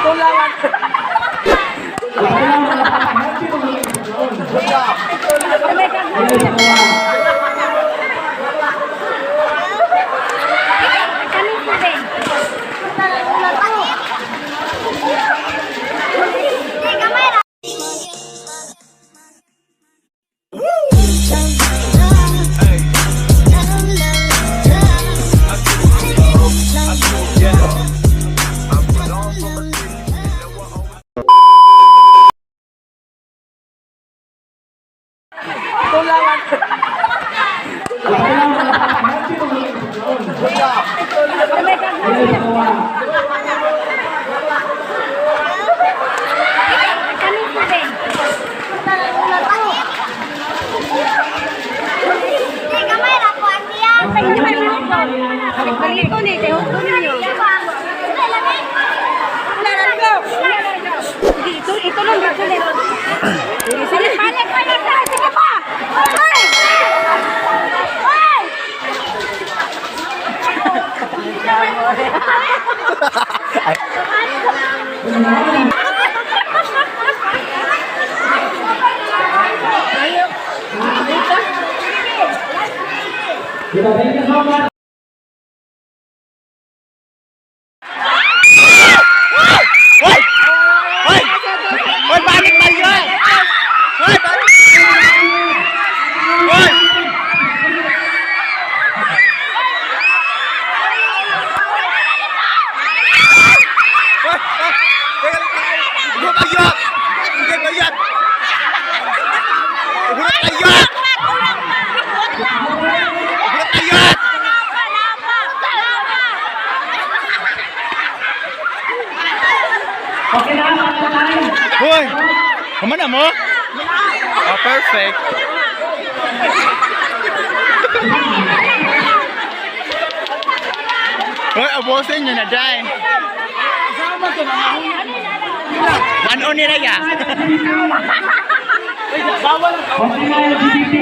Tulangan. Tulangan. Balito ni, kay hugto ninyo. Ito, ito lang, dito lang. Sige, balik, balik, sige pa! Ay! Ay! Thank you so much. Hoy! Hoy! Hoy, balik ba yun? Hoy, balik! Hoy! Hoy! Hoy! Teka lang, teka lang. Hindi ba yun? Hindi ba yun? Hindi ba yun? Hindi ba yun? Okay na, mga tayo. Hoy! Kumana mo? Oh, perfect. Hoy, abusin nyo na, Jai. Ano ni Raya? Okay na, LGBT.